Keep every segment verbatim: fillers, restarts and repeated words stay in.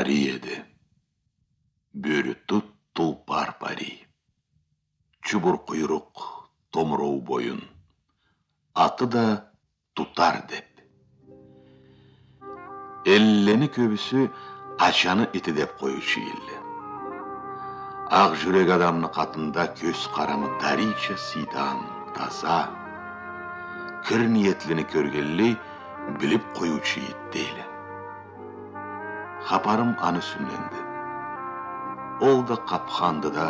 парий эди. Бёрю тут тулпар парий. Чубур къуйрукъ, томуроу боюн. Аты да Тутар деп. Эллени кёбюсю Ачаны ити деп къоюучу эдиле. Акъ жюрек адамны къатында кёз къарамы дарийча сыйдан, таза, кир ниетлини кёргенлей билип къоюучу эди дейле. Хапарым аны юсюнденди. Ол да къапханды да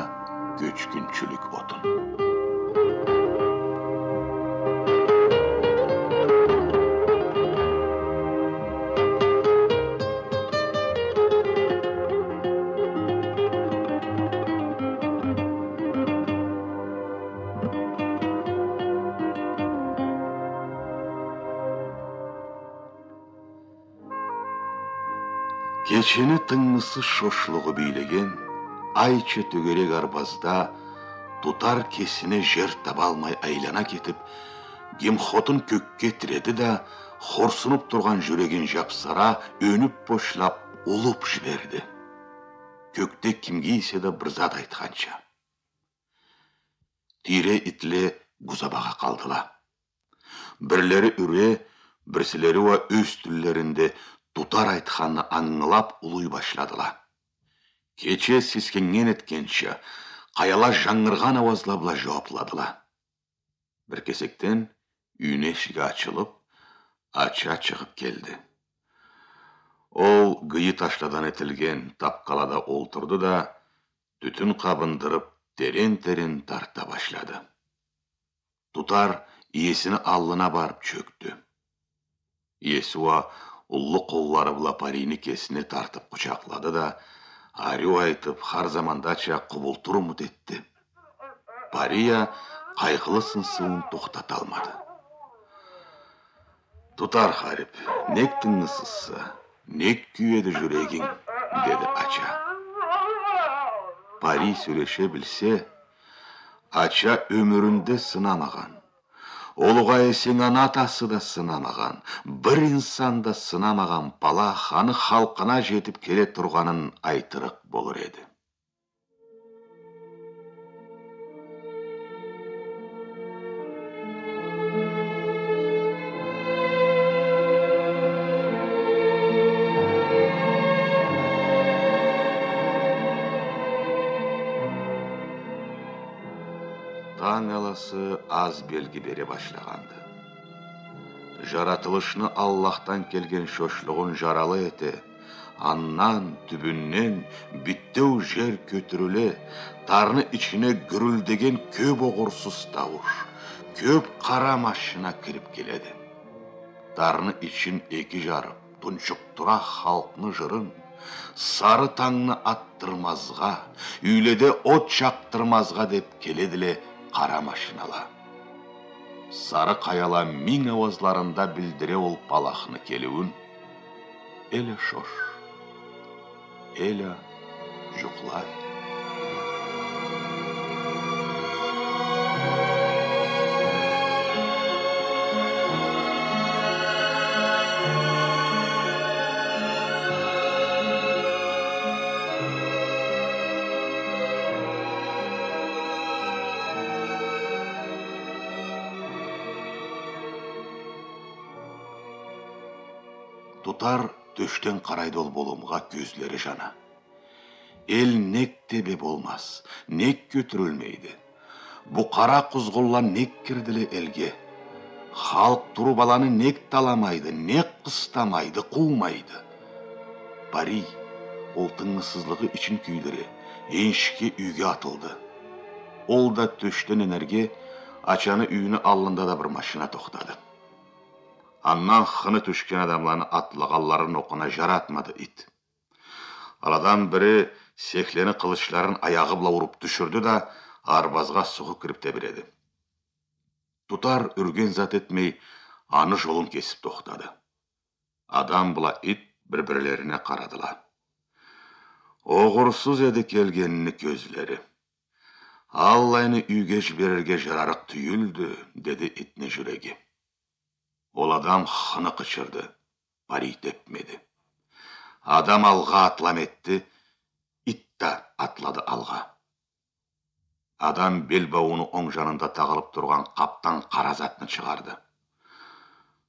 кёчгюнчюлюк отун. Кечени тынгысыз шошлугъу бийлеген, айча тёгерек арбазда Тутар кесине жер табалмай айлана кетип, гемхотун кёкге тиреди да, хорсунуп тургъан жюрегин жапсара, ёнюп бошлап, улуп жиберди. Кёкде кимге эсе да бир зат айтханча. Тийре итле гузабагъа къалдыла. Бирлери юре, бирсилери уа ёз тиллеринде Тутар айтханны ангылап улуй башладыла. Кече сескеннген этгенча, къаяла жангыргъан ауазла бла жууапладыла. Бир кесекден юйню эшиги ачылып, Ача чыгъып келди. Ол гыйы ташладан этилген тапкалада олтурду да, тютюн къабындырып, терен-терен тарта башлады. Тутар иесини аллына барып чёкдю. Иеси уа уллу къоллары бла парийни кесине тартып къучакълады да, ариу айтып, хар замандача къубултур умут этди. Парий а къайгъылы сынсыуун тохтаталмады. Тутар харип, нек тынгысызса, нек кюеди жюрегинг? — деди Ача. Парий сёлеше билсе, Ача ёмюрюнде сынамагъан, улугъа эсенг аны атасы да сынамагъан, бир инсан да сынамагъан палах аны халкъына жетип келе тургъанын айтырыкъ болур эди. Танг аласы аз белги бере башлагъанды. Жаратылышны Аллахдан келген шошлугъун жаралы эте, андан тюбюнден битеу жер кётюрюле, тарны ичине гюрюлдеген кёп огъурсуз таууш, кёп къара машина кирип келеди. Тарны ичин эки жарып, тунчукъдура халкъны жырын, сары тангны атдырмазгъа, юйледе от чакъдырмазгъа деп келедиле къара машинала. Сары къаяла минг ауазларында билдире ол палахны келиуюн. Эл а шош. Эл а жукълай. Тутар тёшден къарайды ол болумгъа, кёзлери жана. Эл нек тебе болмаз, нек кётюрюлмейди? Бу къара къузгъунла нек кирдиле элге? Халкъ туруп аланы нек таламайды, нек къыстамайды, къуумайды? Парий, ол тынгысызлыгъы ичин кюйдюре, энишге юйге атылды. Ол да тёшден энерге, Ачаны юйюню аллында да бир машина тохтады. Андан хыны тюшген адамланы атлагъанларын окъуна жаратмады ит. Аладан бири сехлени къылычларын аягъы бла уруп тюшюрдю да, арбазгъа сукъу кирип тебиреди. Тутар юрген зат этмей, аны жолун кесип тохтады. Адам бла ит бир-бирлерине къарадыла. Огъурсуз эди келгенни кёзлери. Аллайны юйге жиберирге жарарыкъ тюйюлдю, — деди итни жюреги. Ол адам хыны къычырды, парий тепмеди. Адам алгъа атлам этди, ит да атлады алгъа. Адам бел баууну онг жанында тагъылып тургъан къапдан къара затны чыгъарды.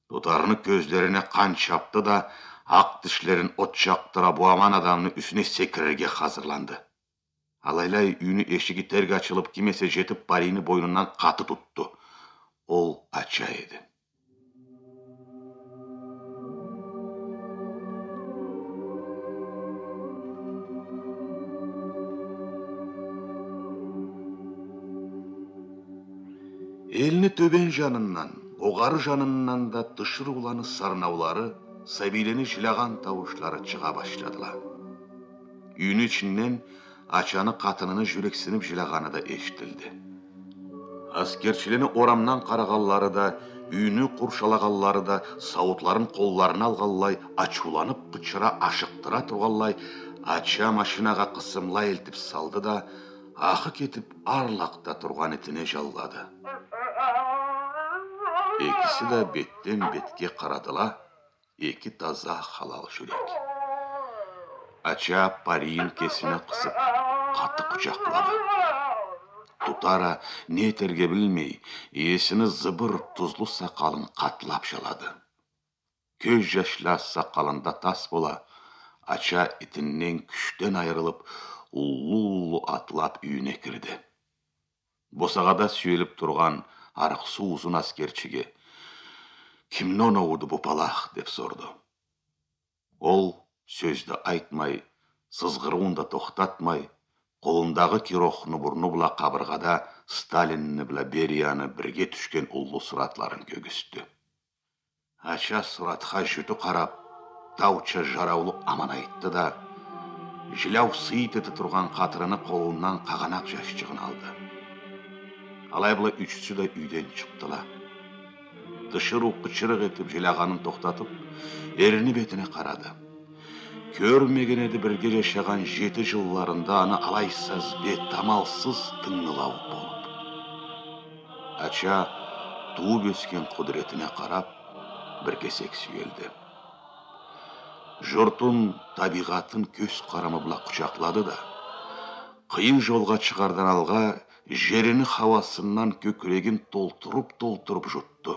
Тутарны кёзлерине къан чапды да, акъ тишлерин от чакъдыра, бу аман адамны юсюне секирирге хазырланды. Алайлай юйню эшиги терк ачылып, ким эсе жетип, парийни бойнундан къаты тутду. Ол Ача эди. Элни тёбен жанындан, огъары жанындан да тиширыуланы сарнаулары, сабийлени жилягъан тауушлары чыгъа башладыла. Юйню ичинден Ачаны къатыныны жюрексинип жилягъаны да эшитилди. Аскерчилени орамдан къарагъанлары да, юйню къуршалагъанлары да, сауутларын къолларына алгъанлай, ачыуланып къычыра, ашыкъдыра тургъанлай, Ача машинагъа къысымла элтип салды да, ахы кетип, арлакъда тургъан итине жаллады. Экиси да бетден бетге къарадыла, эки таза халал жюрек. Ача парийин кесине къысып, къаты къучакълады. Тутар а, не этерге билмей, иесини зыбыр тузлу сакъалын къатлап жалады. Кёз жашла сакъалында тас бола, Ача итинден кючден айырылып, уллу-уллу атлап юйюне кирди. Босагъада сюелип тургъан арыкъсуу узун аскерчиге: «Кимни оноууду бу палах?» — деп сорду. Ол сёз да айтмай, сызгъырыуун да тохтатмай, къолундагъы кирохну бурну бла къабыргъада Сталинни бла Берияны бирге тюшген уллу суратларын кёргюзтдю. Ача суратха жютю къарап, тауча жараулу аман айтды да, жиляу сыйыт эте тургъан къатыныны къолундан къагъанакъ жашчыгъын алды. Алай бла ючюсю да юйден чыкъдыла. Тиширыу къычырыкъ этип, жилягъанын тохтатып, эрини бетине къарады. Кёрмеген эди бирге жашагъан жети жылларында аны алай сазбет, амалсыз тынгылауу болуп. Ача тууп ёсген къудуретине къарап, бир кесек сюелди. Журтун, табийгъатын кёз къарамы бла къучакълады да, къыйын жолгъа чыгъардан алгъа, жерини хауасындан кёкюрегин толтуруп-толтуруп жутду.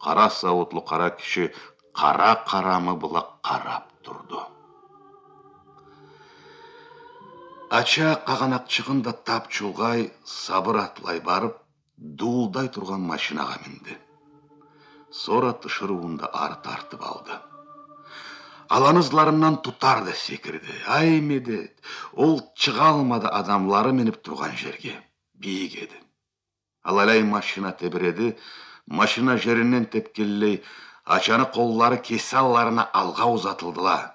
Къара сауутлу къара киши къара къарамы бла къарап турду. Ача къагъанакъчыгъын да тап чулгъай, сабыр атлай барып, дуулдай тургъан машинагъа минди. Сора тиширыуун да ары тартып алды. Аланы ызларындан Тутар да секирди. Ай, медет! Ол чыгъалмады адамлары минип тургъан жерге. Бийик эди. Алайлай машина тебиреди, машина жеринден тепгенлей, Ачаны къоллары кеси алларына алгъа узатылдыла.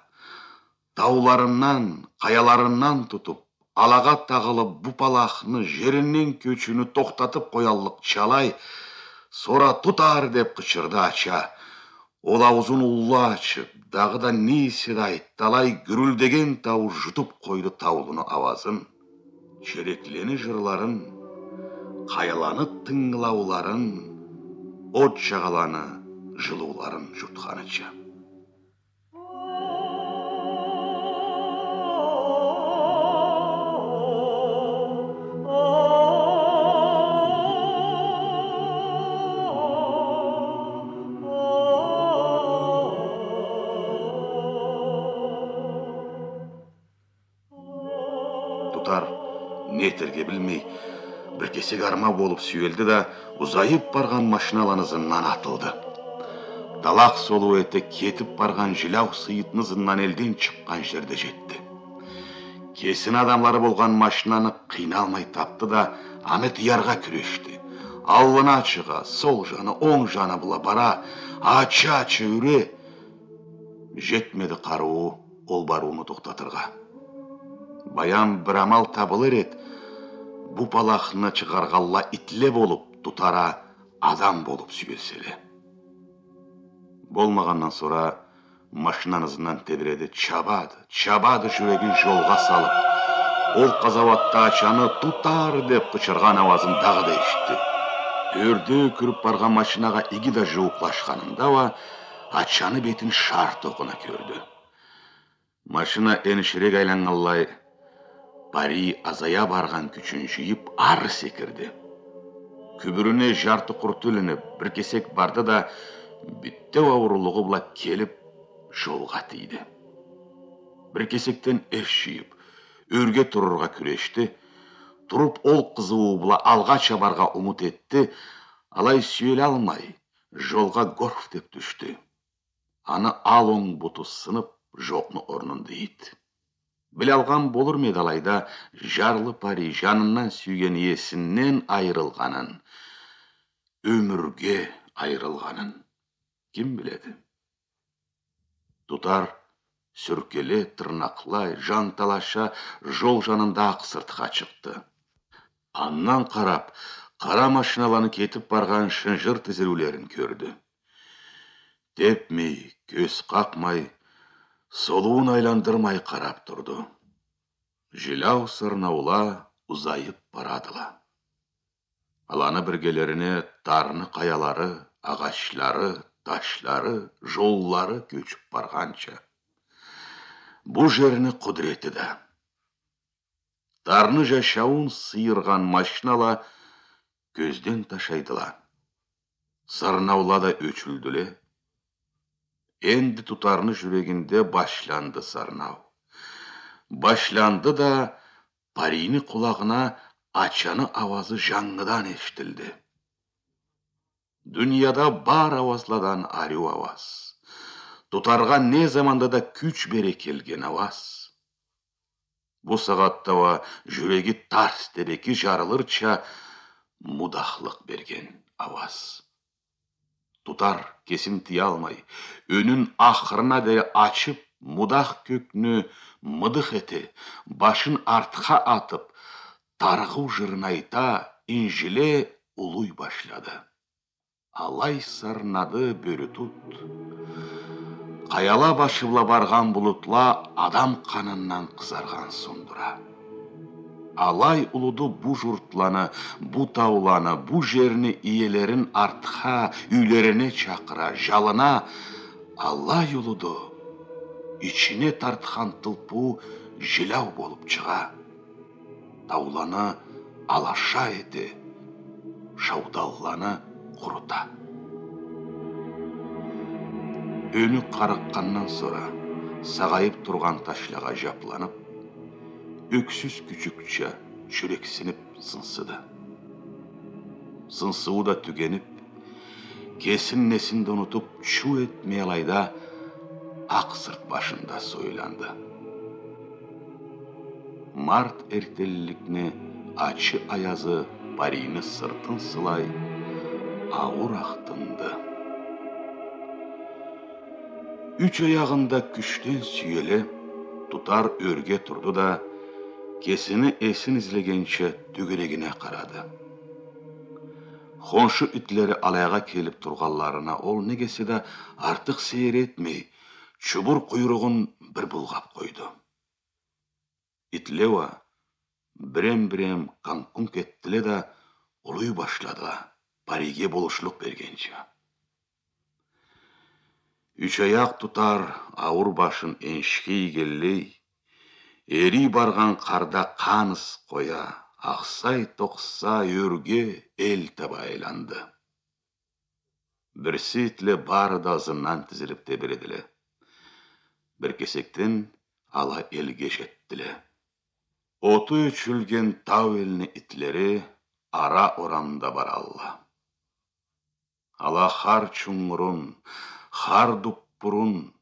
Тауларындан, къаяларындан тутуп, алагъа тагъылып, бу палахны, жеринден кёчюуню тохтатып къояллыкъчалай, сора: «Тутар!» — деп къычырды Ача. Ол ауузун уллу ачып, дагъыда не эсе да айтды, алай гюрюлдеген таууш жутуп къойду таулуну ауазын, череклени жырларын, къаяланы тынгылауларын, от жагъаланы жылыуларын жутханыча. Тутар, не этерге билмей, бир кесек арма болуп сюелди да, узайып баргъан машиналаны ызындан атылды. Далакъ солуу эте кетип баргъан жиляу сыйытны ызындан элден чыкъгъан жерде жетди. Кесини адамлары болгъан машинаны къыйналмай тапды да, аны тыяргъа кюрешди. Аллына чыгъа, сол жаны, онг жаны бла бара, ача-ача юре. Жетмеди къарыуу ол барыуну тохтатыргъа. Баям, бир амал табылыр эд, бу палахны чыгъаргъанла итле болуп, Тутар а адам болуп сюелселе. Болмагъандан сора машинаны ызындан тебиреди, чабады, чабады, жюрегин жолгъа салып. Ол къазауатда ачаны «Тутар!» деп къычыргъан ауазын дагъыда эшитди. Ёрде кюрюп баргъан машинагъа иги да жууукълашханында уа ачаны бетин шарт окъуна кёрдю. Машина эниширек айланнганлай, парий азая баргъан кючюн жыйып, ары секирди. Кюбюрюне жарты къурту илинип, бир кесек барды да, бютеу ауурлугъу бла келип, жолгъа тийди. Бир кесекден эс жыйып, ёрге турургъа кюрешди. Туруп, ол къызыуу бла алгъа чабаргъа умут этди. Алай сюелалмай, жолгъа горф деп тюшдю. Аны ал онг буту сынып, жокъну орнунда эди. Билалгъан болурму эди алайда, жарлы парий жанындан сюйген иесинден айырылгъанын, ёмюрге айырылгъанын? Ким биледи? Тутар сюркеле, тырнакълай, жанталаша, жол жанында акъ сыртха чыкъды. Андан къарап, къара машиналаны кетип баргъан шынжыр тизилиулерин кёрдю. Тепмей, кёз къакъмай, солууун айландырмай къарап турду. Жиляу сырнаула узайып барадыла. Аланы биргелерине тарны къаялары, агъачлары, ташлары, жоллары кёчюп баргъанча. Бу жерни къудурети да. Тарны жашауун сыйыргъан машинала кёзден ташайдыла. Сырнаула да ёчюлдюле. Энди Тутарны жюрегинде башланды сырнау. Башланды да, парийни къулагъына ачаны ауазы жангыдан эшитилди. Дунияда бар ауазладан ариу ауаз. Тутаргъа не заманда да кюч бере келген ауаз. Бу сагъатда уа жюреги тарс тереки жарылырча мудахлыкъ берген ауаз. Тутар кесин тыялмай, ёнюн ахырына дери ачып, мудах кёкню мыдых эте, башын артха атып, тарыгъыу жырын айта, инжиле, улуй башлады. Алай сырнады бёрю тут. Къаяла башы бла баргъан булутла адам къанындан къызаргъан сундура. Алай улуду бу журтланы, бу тауланы, бу жерни иелерин артха, юйлерине чакъыра, жалына. Алай улуду, ичине тартхан тылпыу жиляу болуп чыгъа. Тауланы алаша эте, шаудалланы къурута. Ёню къарыкъгъандан сора, сагъайып тургъан ташлагъа жапланып, ёксюз кючюкча чюрексинип сынсыды. Сынсыуу да тюгенип, кесин-несин да унутуп, чуу этмей алайда акъ сырт башында сойланды. Март эртденликни ачы аязы парийни сыртын сылай ауур ахтынды. Юч аягъында кючден сюеле, Тутар ёрге турду да, кесини эсин излегенча тёгерегине къарады. Хоншу итлери алайгъа келип тургъанларына ол, неге эсе да, артыкъ сейир этмей, чубур къуйругъун бир булгъап къойду. Итле уа бирем-бирем канг-кунг этдиле да, улуй башладыла, парийге болушлукъ бергенча. Юч аякъ Тутар ауур башын энишге ийгенлей, эрий баргъан къарда къан ыз къоя, ахсай-тохса, ёрге, эл таба айланды. Бирси итле бары да ызындан тизилип тебиредиле. Бир кесекден ала элге жетдиле. Оту ёчюлген тау элни итлери ара орамда баралла. Ала хар чунгурун, хар дуппурун,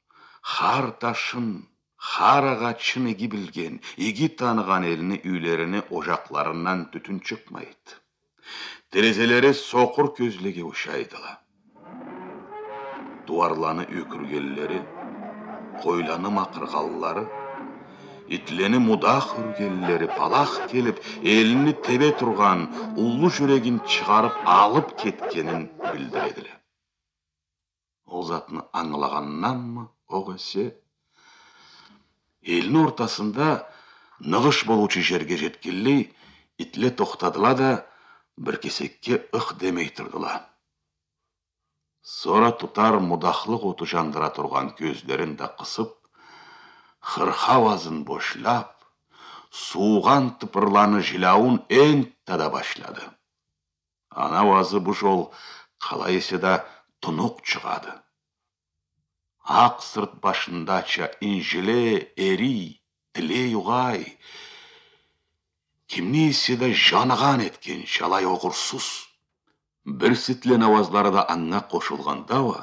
хар ташын, хар агъачын иги билген, иги таныгъан элни юйлерини ожакъларындан тютюн чыкъмайды. Терезелери сокъур кёзлеге ушайдыла. Тууарланы ёкюргенлери, къойланы макъыргъанлары, итлени мудах юргенлери палах келип, элни тебе тургъан уллу жюрегин чыгъарып алып кетгенин билдиредиле. Ол затны ангылагъанданмы, огъесе, элни ортасында ныгъыш болуучу жерге жетгенлей, итле тохтадыла да, бир кесекге ых демей турдула. Сора Тутар мудахлыкъ оту жандыра тургъан кёзлерин да къысып, къырха ауазын бошлап, суугъан тыпырланы жиляуун энтта да башлады. Аны ауазы бу жол къалай эсе да тунукъ чыгъады. Акъ сырт башындача инжиле, эрий, тилей угъай. Кимни эсе да жаныгъан этгенча алай огъурсуз. Бирси итлени ауазлары да анга къошулгъанда уа,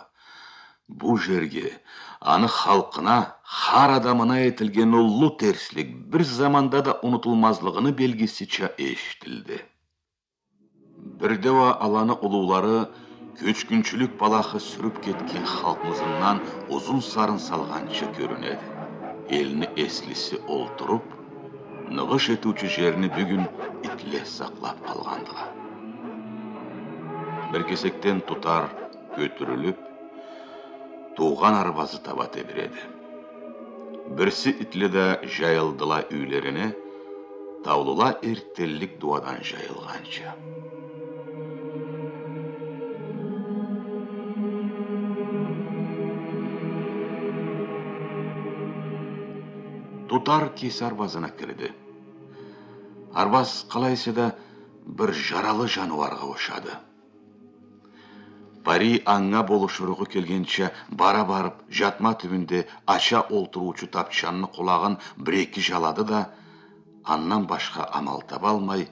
бу жерге, аны халкъына, хар адамына этилген уллу терслик бир заманда да унутулмазлыгъыны белгисича эшитилди. Бирде уа аланы улуулары кёчгюнчюлюк палахы сюрюп кетген халкъны ызындан узун сарын салгъанча кёрюнеди. Элни эслиси олтуруп, ныгъыш этиучю жерни бюгюн итле сакълап къалгъандыла. Бир кесекден Тутар кётюрюлюп, туугъан арбазы таба тебиреди. Бирси итле да жайылдыла юйлерине, таулула эрттенлик дууадан жайылгъанча. Тутар кеси арбазына кирди. Арбаз къалай эсе да бир жаралы жаныуаргъа ошады. Парий анга болушуругъу келгенча бара барып, жатма тюбюнде ача олтуруучу тапчанны къулагъын бир-эки жалады да, андан башха амал табалмай,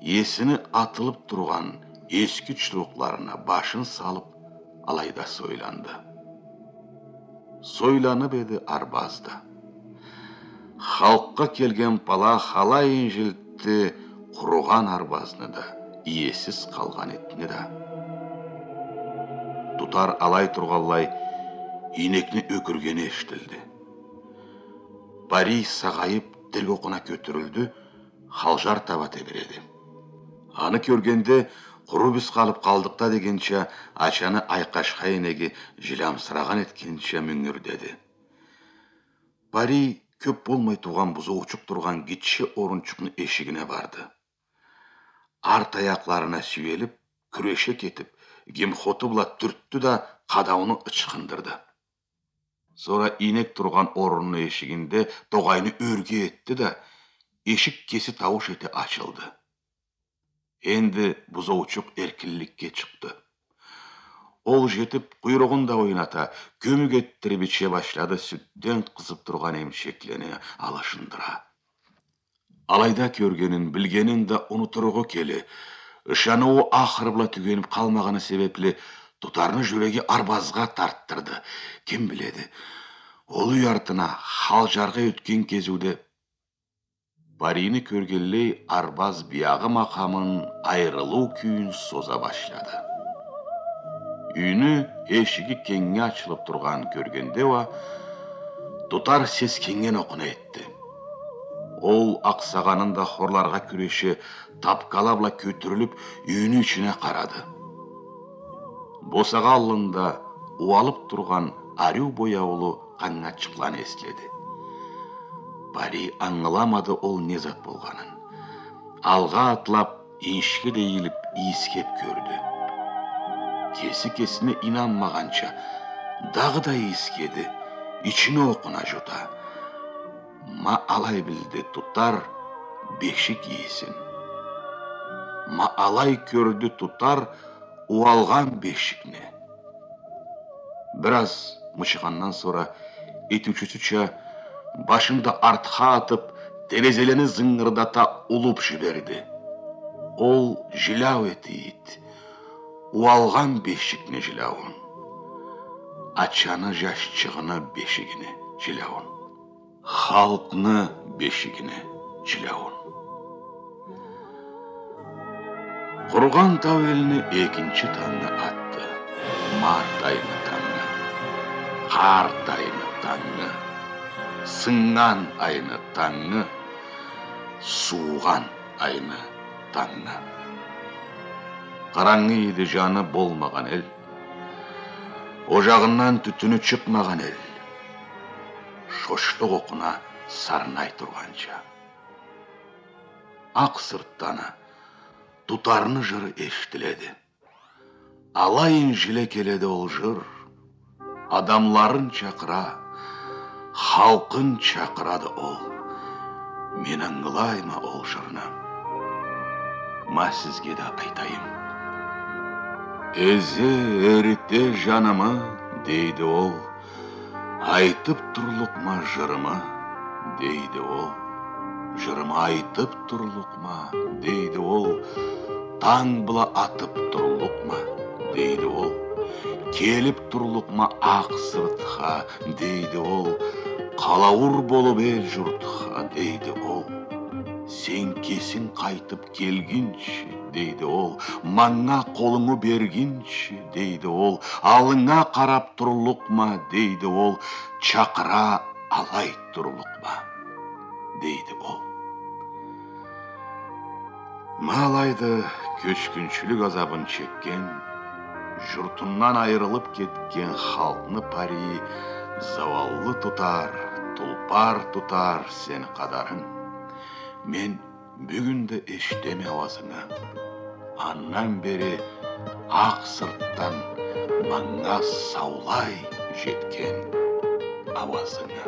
иесини атылып тургъан эски чурукъларына башын салып, алайда сойланды. Сойланып эди арбаз да. Халкъгъа келген палах алай инжилтди къуругъан арбазны да, иесиз къалгъан итни да. Тутар алай тургъанлай, ийнекни ёкюргени эшитилди. Парий сагъайып, терк окъуна кётюрюлдю, халжар таба тебиреди. Аны кёргенде, къуру биз къалып къалдыкъ да дегенча, ачаны айкъашха ийнеги жилямсырагъан этгенча мюнгюрдеди. Парий кёп болмай туугъан бузоучукъ тургъан гитче орунчукъну эшигине барды. Арт аякъларына сюелип, кюреше кетип, гимхоту бла тюртдю да, къадауну ычхындырды. Сора ийнек тургъан орунну эшигинде тогъайны ёрге этди да, эшик кеси таууш эте ачылды. Энди бузоучукъ эркинликге чыкъды. Ол жетип, къуйругъун да ойната, кёмюк этдирип иче башлады, сютден къызып тургъан эмчеклени алышындыра. Алайда кёргенин, билгенин да унутуругъу келе, ышаныуу ахыры бла тюгенип къалмагъаны себепли, Тутарны жюреги арбазгъа тартдырды. Ким биледи, ол юй артына халжаргъа ётген кезиуде Парийни кёргенлей, арбаз биягъы макъамын, айрылыу кюйюн соза башлады. Юйню эшиги кенгнге ачылып тургъанын кёргенде уа, Тутар сескеннген окъуна этди. Ол акъсагъанын да хорларгъа кюреше, тапкала бла кётюрюлюп, юйню ичине къарады. Босагъа аллында ууалып тургъан ариу бояулу къангачыкъланы эследи. Парий ангыламады ол не зат болгъанын. Алгъа атлап, инишге да ийилип, ийискеп кёрдю. Кеси кесине ийнанмагъанча, дагъыда ийискеди, ичине окъуна жута. Ма алай билди Тутар бешик ийисин. Ма алай кёрдю Тутар ууалгъан бешикни. Бир аз мычыгъандан сора, этиучюсюча, башын да артха атып, терезелени зынгырдата улуп жиберди. Ол жиляу эте эди. Ууалгъан бешикни жиляуун. Ачаны жашчыгъыны бешигини жиляуун. Халкъны бешигини жиляуун. Къуругъан тау элни экинчи тангы атды. Март айны тангы. Къарт айны тангы. Сыннган айны тангы. Суугъан айны тангы. Къарангы эди, жаны болмагъан эл. Ожагъындан тютюню чыкъмагъан эл. Шошлукъ окъуна сарнай тургъанча. Акъ сыртдан а Тутарны жыры эшитиледи. Алай инжиле келеди ол жыр. Адамларын чакъыра, Халкъын чакъырады ол. Мен ангылайма ол жырны. Ма сизге да айтайым. Эзе, эрите жанымы, дейди ол. Айтып турлукъма жырымы, дейди ол. Жырымы айтып турлукъма, дейди ол. Танг бла атып турлукъма, дейди ол. Келип турлукъма акъ сыртха, дейди ол. Къалауур болуп эл журтха, дейди ол. Сен кесинг къайтып келгинчи, дейди ол. Манга къолунгу бергинчи, дейди ол. Аллынга къарап турлукъма, дейди ол. Чакъыра алай турлукъма, дейди ол. Ма алайды кёчгюнчюлюк азабын чекген, журтундан айырылып кетген халкъны парийи зауаллы тутар, тулпар тутар сени къадарынг. Мен бюгюн да эшитеме ауазынгы. Андан бери акъ сыртдан манга саулай жетген ауазынгы.